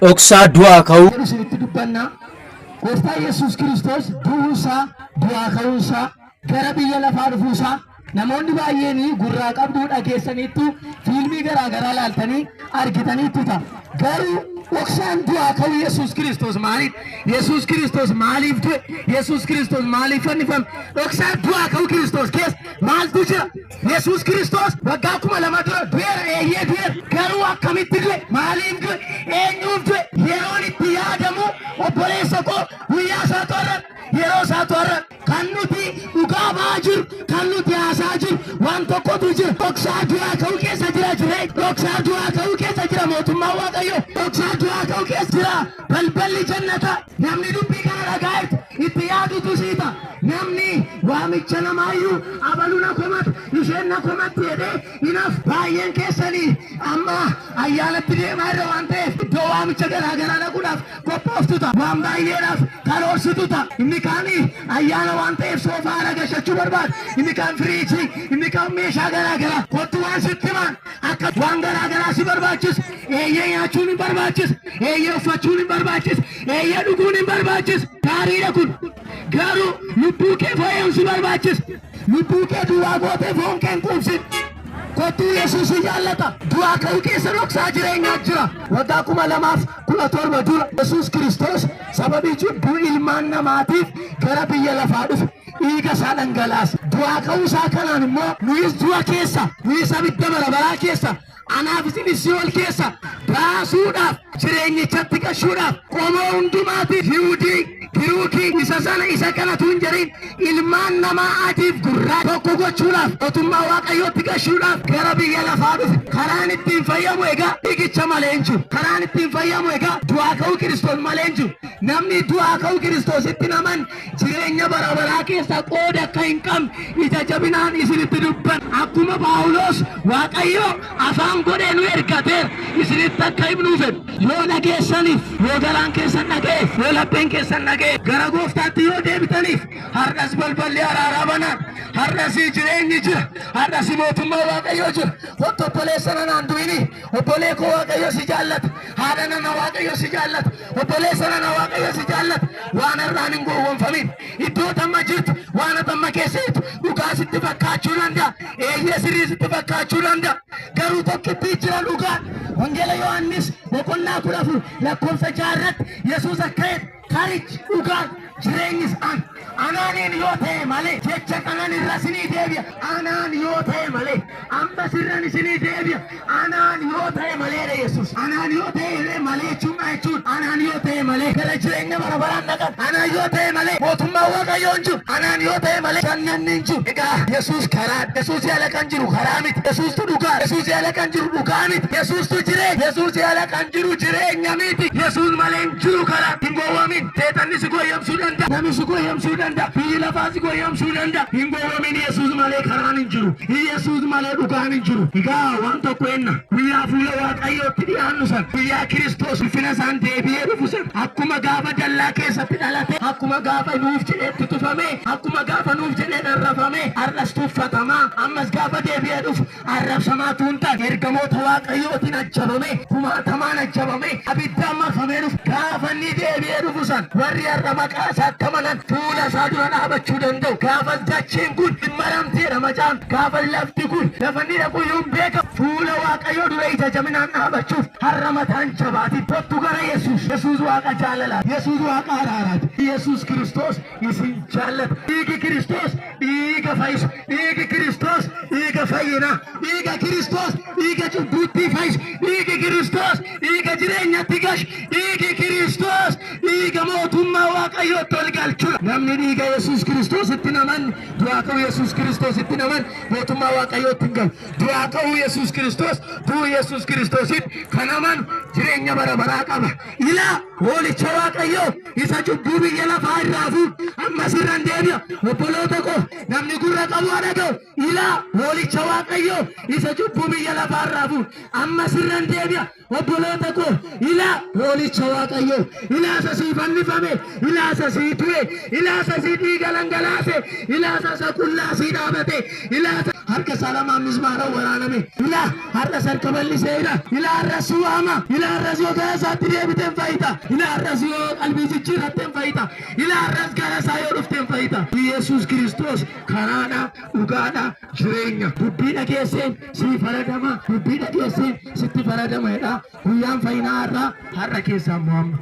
Dhoksaa du'aa ka'uu. Jedhu isinitti dubbanna. Gooftaa Yesuus Kiristoos du'uusaa, du'aa ka'uusaa, gara biyya lafaa dhufuusaa namoonni baay'een gurraa qabduu dhageessaniittu, fiilmii garaa garaa laaltanii argitaniittu ta'a. Garuu dhoksaan du'aa ka'uu Yesuus Kiristoos maaliif? Yesuus Kiristoos maaliif du'e? Yesuus Kiristoos maaliif fannifame? Dhoksaan du'aa ka'uu Kiristoos keessa maaltu jira? Yesuus Kiristoos waggaa 2000 dura du'eera, eeyyee du'eera. Garuu akkamitti du'e? Maaliif du'e? Eenyuuf du'e? Yeroon itti yaadamu, obboleessa koo, guyyaa isaatu har'a, yeroo isaatu har'a. Kan nuti dhugaa ba'aa jiru, kan nuti haasaa jiru waan tokkotu jira. Dhoksaa du'aa ka'uu keessa jira jireenya. Dhoksaa du'aa ka'uu keessa jira mootummaa Waaqayyoo. Dhoksaa du'aa ka'uu keessa jira balballi jannataa. Namni dubbii kana dhagaa'etu itti yaadutu sii ta'a. Namni waamicha namaayyuu abalu na komata, isheen na komatti jedhee hin hafu. Baay'een keessanii amma ayyaanatti deemaa irra waan ta'eef iddoo waamicha garaa garaa dhaquudhaaf qophooftu ta'a. Waan baay'eedhaaf karoorsitu ta'a. Inni kaan ayyaana waan ta'eef soofaa haara gashachuu barbaada. Inni kaan firiijii, inni kaan meeshaa garaa garaa. Kottu waan sitti himaan, akka waan garaa garaa si barbaachisu. Eeyyee, nyaachuun hin barbaachisu. Eeyyee, uffachuun hin barbaachisu. Eeyyee, dhuguun hin barbaachisu. Gaariidha kun. Garuu lubbuu kee fooyya'uun si barbaachisa. Lubbuu kee duwwaa gootee foon kee hin quubsin. Kottuu, Yesuus si jaallata. Du'aa ka'uu keessa dhoksaa jireenyaa jira. Waggaa 2017 dura Yesuus Kiristoos sababii cubbuu ilmaan namaatiif gara biyya lafaa dhufe. Dhiiga isaa dhangalaase. Du'aa ka'uu isaa kanaan immoo nuyis du'a keessa, nuyis abidda bara baraa keessa, anaaf isinis si'ool keessa baasuudhaaf, jireenyichatti gashuudhaaf, qomoo hundumaatiif, Yihudii, Giruukii, isa sana isa kanatu hin jedhin, ilmaan namaa adiif gurraacha tokko gochuudhaaf, mootummaa Waaqayyootti gashuudhaaf gara biyya lafaa dhufe. Karaan ittiin fayyamu egaa dhiigicha malee hin jiru. Karaan ittiin fayyamu egaa du'aa ka'uu Kiristoos malee hin jiru. Namni du'aa ka'uu Kiristoositti naman jireenya bara baraa keessaa qooda akka hin qabne ija jabinaan isinitti dubban. Akkuma Phaawulos, Waaqayyo afaan godhee nu ergateera isinitti akka himnuu fedhu. Yoo dhageessaniif, yoo garaan keessan dhaga'eef, yoo lapheen keessan dhaga'eef, gara gooftaatti yoo deebitaniif, har'as balballi araaraa banaan, har'as jireenyi jira, har'as mootummaa Waaqayyoo jira. Kottu, obboleessa nanaan du'ini. Obbolee koo, Waaqayyo si jaallata. Haadha nana, Waaqayyo si jaallata. Obboleessa nana, Waaqayyo si jaallata. Waan har'aan hin gowwoomfamin. Iddoo tamma jirtu, waan atamma keessa jirtu dhugaa sitti fakkaachuu danda'a. Eeyyee, sirrii sitti fakkaachuu danda'a. Garuu tokkittii jira dhugaan. Wangeela Yohaannis boqonnaa 14 lakkoofsa 6 irratti Yesuus akka jedhe, "Karichi, dhugaan, jireenyis ana. Anaaniin yoo ta'e malee," jecha kanan irra isinii deebi'a. "Anaan yoo ta'e malee," amma sirran isinii deebi'a. "Anaan yoo ta'e malee," dha Yesuus. "Anaan yoo ta'e malee" jechuun maal jechuun? Anaan yoo ta'e malee gara jireenya bara baraan dhaqan. Anaan yoo ta'e malee mootummaa Waaqayyoo hin jiru. Anaan yoo ta'e malee jannanni hin jiru. Egaa Yesuus karaa. Yesuus ala kan jiru karaa miti. Yesuustu dhugaa. Yesuus ala kan jiru dhugaa miti. Yesuustu jireenya. Yesuus ala kan jiru jireenya miti. Yesuus malee hin jiru karaa. Hin gowwoomin. Seexanni si goyyomsuu danda'a. Namni si goyyomsuu danda'a. Biyyi lafaa si goyyomsuu danda'a. Hin gowwoomin. Yesuus malee karaan hin jiru. Yesuus malee dhugaan hin jiru. Egaa waan tokko enna. Guyyaa fuula Waaqayyootti dhiyaannu san, guyyaa Kiristoos ulfina isaan deebi'ee dhufu san, akkuma gaafa dallaa keessatti dhalate, akkuma gaafa nuuf jedheetti tufame, akkuma gaafa nuuf jedhee dharrafame, har'as tuffatamaa, ammas gaafa deebi'ee dhufu arrabsamaa tuun taane, ergamoota Waaqayyootiin ajjabame, kumaatamaan ajjabame, abiddaan marfamee dhufu. Gaafa inni deebi'ee dhufu san, warri har'a maqaa isaatti amanan fuula isaa dura dhaabachuu danda'u. Gaafas dacheen kun hin maramteedha macaan. Gaafa lafti kun lafa inni dhaqu iyyuu hin beekamu. Fuula Waaqayyoo dura ija jabinaan dhaabachuuf har'a mataan jabaatin. Kottu gara Yesuus. Yesuus Waaqa jaalalaati. Yesuus Waaqa araaraati. Yesuus Kiristoos isin jaallata. Dhiigi Kiristoos dhiiga fayyisu. Dhiigi Kiristoos dhiiga fayyinaa. Dhiiga Kiristoos dhiiga cubbuutti fayyisu. Dhiigi Kiristoos dhiiga jireenyatti gashu. Dhiigi Kiristoos dhiiga mootummaa Waaqayyootti ol galchudha. Namni dhiiga Yesuus Kiristoositti naman, du'aa ka'uu Yesuus Kiristoositti naman, mootummaa Waaqayyootti hin galu. Du'aa ka'uu Yesuus Kiristoos, du'uu Yesuus Kiristoositti kan amanu jireenya bara baraa qaba. Ilaa hoolicha Waaqayyoo isa cubbuu biyya lafaa irraa fuudhu. Ammas irran deebi'a. Obboloota koo, namni gurra qabu haa dhaga'u. Ilaa hoolicha Waaqayyoo isa cubbuu biyya lafaa irraa fuudhu. Ammas irran deebi'a. Obboloota koo, ilaa hoolicha Waaqayyoo. Ilaa isa sii fannifame. Ilaa isa sii du'e. Ilaa isa sii dhiiga dhangalaase. Ilaa isa qullaa sii dhaabate. Ilaa isa harka isaa lamaan mismaara waraaname. Ilaa har'as harka bal'iseera. Ilaa har'as si waama. Ilaa har'as yoo gara isaatti deebite hin fayyita. Ilaa har'as yoo qalbii jijjiirratte hin fayyita. Ilaa har'as gara isaa yoo dhufte hin fayyita. Yesuus Kiristoos karaadha, dhugaadha, jireenya. Dubbii dhageesseen sii faradama. Dubbii dhageesseen sitti faradama jedha. Guyyaan fayyinaa har'a, har'a keessaa immoo amma.